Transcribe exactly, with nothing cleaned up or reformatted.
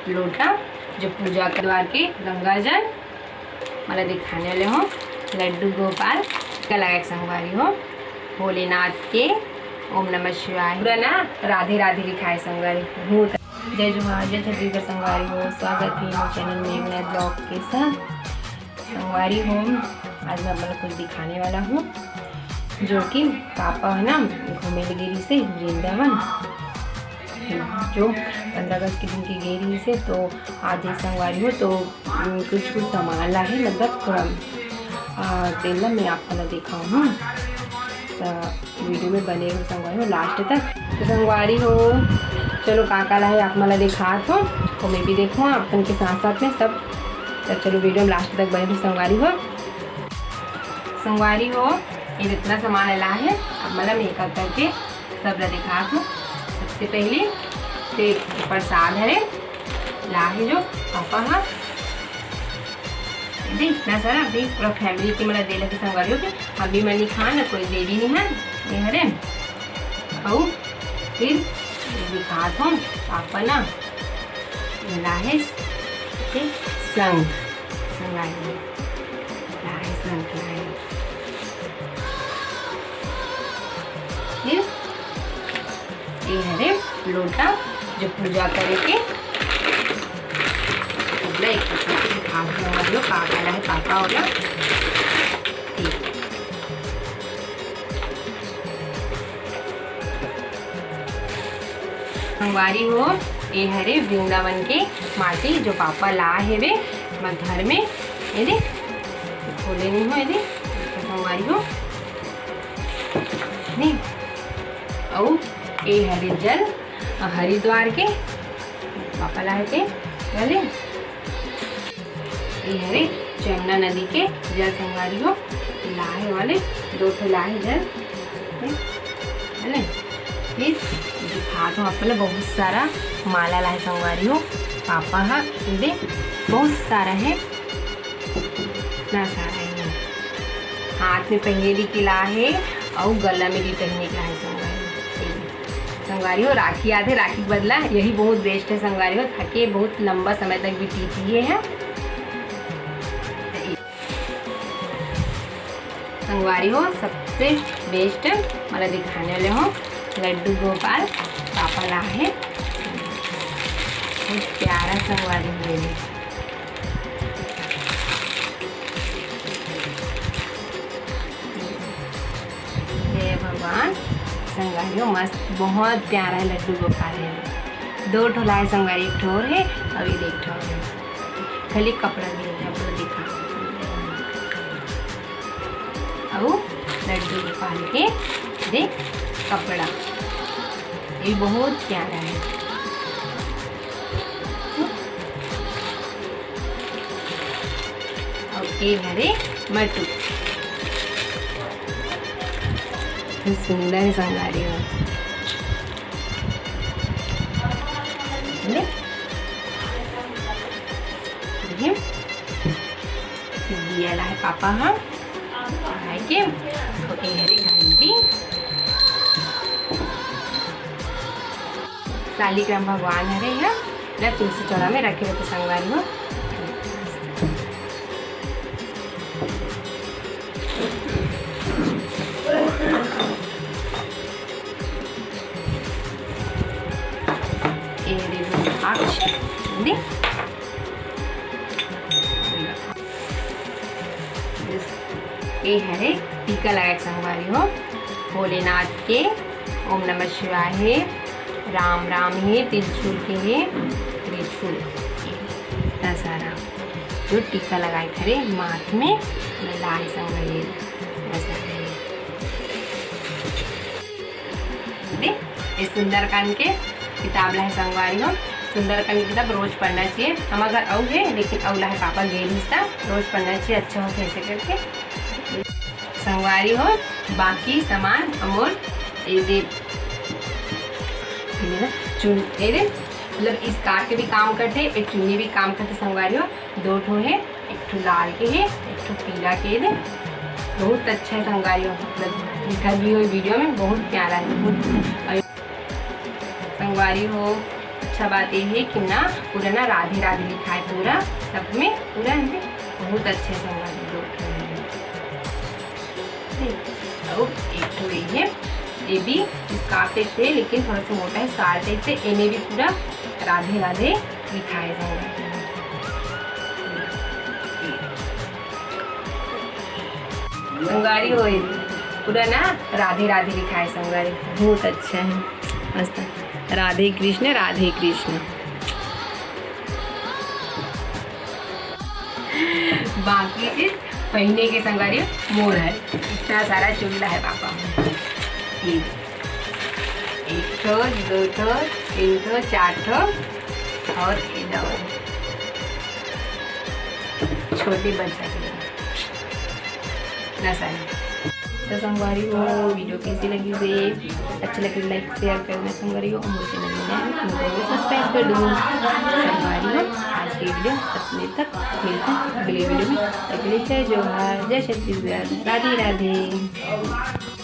लोटा, जो पूजा के द्वार के गंगा जल, मला दिखाने वाले हो लड्डू गोपाल, टीका लगाए संगवारी हो भोलेनाथ के, ओम नमः शिवाय, पूरा ना राधे राधे लिखाए संगवारी हो। जय जोहार, जय छत्तीसगढ़ संगवारी हो, स्वागत है मोर चैनल में एक नए ब्लॉग के साथ। संगवारी हो, आज मैं आप मन ला कुछ दिखाने वाला हूँ, जो कि पापा है ना घूमे लगे रही से वृंदावन, जो पंद्रह अगस्त के दिन के गे रही से, तो आज ये संगवारी हो तो, उम, कुछ कुछ सामान ला है, मतलब थोड़ा, आ, तेल ला मैं आप मन ला दिखाऊँ हूँ। तो वीडियो में बने रहो संगवारी हो लास्ट तक। तो संगवारी हो, चलो का का ला है आप मन ला दिखात हो, तो मैं भी देखूँ आप मन के साथ साथ में सब। तो चलो वीडियो में लास्ट तक बने रहो संगवारी हो। संगवारी हो, ये जितना सामान ला है आप मन ला मैं एक एक करके सब ला दिखात हो। सबसे पहले ते प्रसाद हरे, ला है जो पापा हा, दे इतना सारा, दे पूरा फैमिली के मला दे लगे संगवारी हो के, हम भी मन नहीं खान, कोई दे भी नहीं है, ये हरे। अउ फिर ये दिखात हो पापा ना, ला है के संग, संगवारी हो, ला है संग, ला है। फिर ये हरे लोटा, जो पूजा करे के, मतलब एक प्रकार से दिखा दूँ, मतलब का कहला है पापा वाला। ठीक। संगवारी हो, ये हरे वृंदावन के माटी, जो पापा ला हेवे हमर घर में। ये दे, खोले नहीं हो, ये दे, संगवारी हो। नहीं, अउ ये हरे जल, हरिद्वार के पापा लाए थे, चले। ये हरे जमुना नदी के जल संगवारी हो, लाहे वाले दो ठो लाहे जल, है ना? फिर दिखात हो आप मन ला बहुत सारा माला लाहे संगवारी हो, पापा हा, ये दे बहुत सारा है, इतना सारा है। हाथ में पहने भी के ला है अउ गला में भी पहने के ला है संगवारी। संगवारी हो, राखी आथे, राखी के बदला यही बहुत बेस्ट है संगवारी हो, ताकि बहुत लंबा समय तक भी टिकी है। संगवारी हो, सबसे बेस्ट मला दिखाने वाले हो लड्डू गोपाल, पापा ला है, बहुत प्यारा संगवारी हो। हे भगवान, संगवारी हो मस्त, बहुत प्यारा है लड्डू गोपाल है। दो ठो लाए संगवारी, एक ठो और है अउ ये एक ठो और है। खाली कपड़ा भी है, कपड़ा दिखा। अउ लड्डू गोपाल के दे कपड़ा, ये बहुत प्यारा है। अउ ये हरे मटू, ये सुंदर है संगवारी हो। ले। देखिए। दिया ला है पापा हा, आए के, ओके, हरे घंटी, शालिग्राम भगवान हरे हा, ला तुलसी चौरा में रखे रखे संगवारी हो। ये हरे रुद्राक्ष, दे। ये हरे टीका लगाए संगवारी हो, भोलेनाथ के ओम नमः शिवाय हे, राम राम हे, त्रिशूल के हे, त्रिशूल, इतना सारा जो टीका लगाए हरे माथ में, मैं लाए संगवारी, बस हरे। दे, ये सुंदरकांड के किताब ला है संगवारी हो। सुंदरकांड की किताब रोज पढ़ना चाहिए। हम अगर अउ है, लेकिन अउ ला है पापा गे रहिस त रोज पढ़ना चाहिए, अच्छा होथे ऐसे करके। संगवारी हो, बाकी सामान अमोर ये दे, ये दे ना, चुन-, ये दे, मतलब इस काट के भी काम करथे, एक चुन्नी भी काम करथे संगवारी हो। दो ठो हे, एक ठो लाल के हे, एक ठो पीला के हे। बहुत अच्छा है संगवारी हो, मतलब दिखा भी हो वीडियो में, बहुत प्यारा है, बहुत। और संगवारी हो, अच्छा बात ये है कि ना पूरा ना राधे राधे लिखा है पूरा सब में, पूरा यहाँ पे बहुत अच्छे से हुआ है, दो ठो है। ठीक, अब एक ठो ये है, ये भी scarf type से है, लेकिन थोड़ा सा मोटा है, scarf type से। एमे भी पूरा राधे राधे लिखा है संगवारी। संगवारी हो, पूरा ना राधे राधे लिखा है संगवारी, बहुत अच्छा है, मस्त। राधे कृष्ण, राधे कृष्ण। बाकी चीज पहिने के संगवारी मोर है, इतना सारा चूड़ी ला है पापा। ये एक ठो, दो ठो, तीन ठो, चार ठो और ये दो छोटी बच्चा के लिए। इतना सारा। तो संगवारी हो, video कैसी लगी से अच्छा लगे like share करना संगवारी हो, और मोर channel में नया हो तो subscribe कर दो संगवारी हो। आज के video इतने तक, मिलते हैं अगले video में। तब तक के लिए जय जोहार, जय छत्तीसगढ़, राधे राधे।